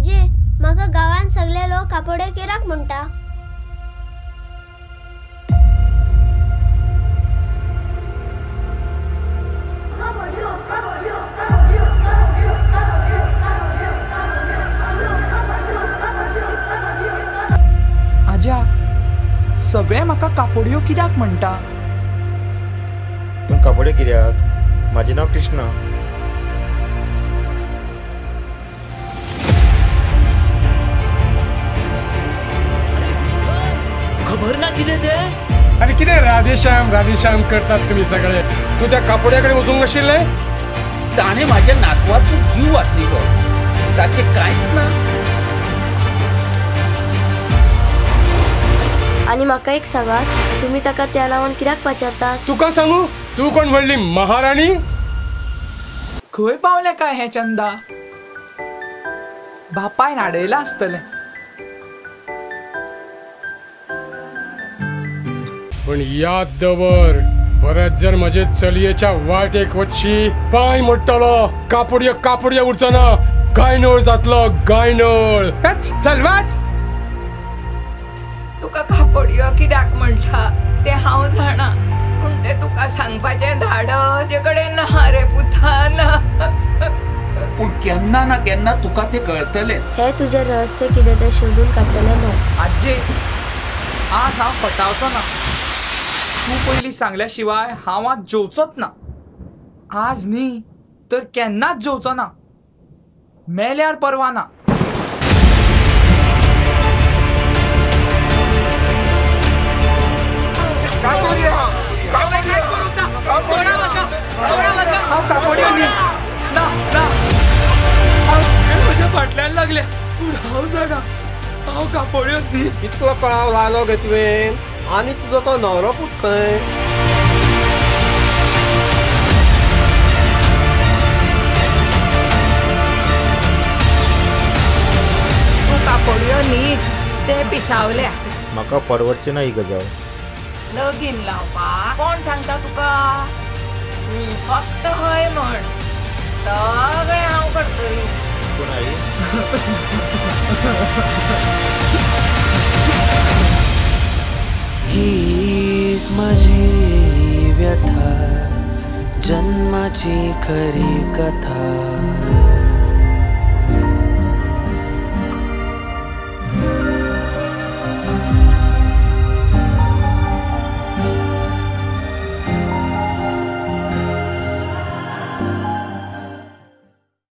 आजे, म्हाका गांवान सगळे लोक कापोडे कित्याक म्हणटा? आज्या, सगळे म्हाका कापोडयो कित्याक म्हणटा? पूण कापोडयो कित्याक? म्हाजें नांव कृष्णा. खबर ना कितें तें? आनी कितें राधेश्याम राधेश्याम करतात तुमी सगळे? तूं त्या कापोड्या कडेन वचूंक नाशिल्लें? ताणें म्हाज्या नातवाचो जीव वाचयलो, ताचें कांयच ना. आनी म्हाका एक सांगात, तुमी ताका त्या नांवान कित्याक पाचारतात? तुका सांगू? तूं कोण व्हडली महाराणी? खंय पावलें काय हें चंदा? बापायन हाडयलां आसतलें. पण याद दवर, परत जर म्हजे चलयेच्या वाटेक वचशी पांय मोडटलो. कापोडयो कापोडयो उरचो ना, गायनोळ जातलो गायनोळ. चल वाच. तुका कापोडयो कित्याक म्हणटा तें हांव जाणा, पूण तें तुका सांगपाचें धाडस कडेन ना रे पुता, ना. पूण केन्ना ना केन्ना तुका तें कळटलें. हें तुजें रहस्य कितें तें शोधून काडटलें मग. आजे, आज हांव फटावचो ना. तूं पयलीं सांगल्या शिवाय हांव आज जेवचोच ना. आज न्ही तर केन्नाच जेवचो ना. मेल्यार परवा ना. हांव कापोडयो न्ही, ना ना, हांव म्हज्या फाटल्यान लागल्या, पूण हांव जाणा हांव कापोडयो न्ही. कितलो कळाव लायलो गे तुवें? आनी तुजो तो न्हवरो पूत खंय? तूं कापोडयो न्हीच, ते पिसावल्या. म्हाका परवडचें ना ही गजाल. लगीन लावपाक कोण सांगता तुका? फक्त हय म्हण, सगळें हांव करतली. पूण आई, हीच म्हजी व्यथा, जन्माची खरी कथा.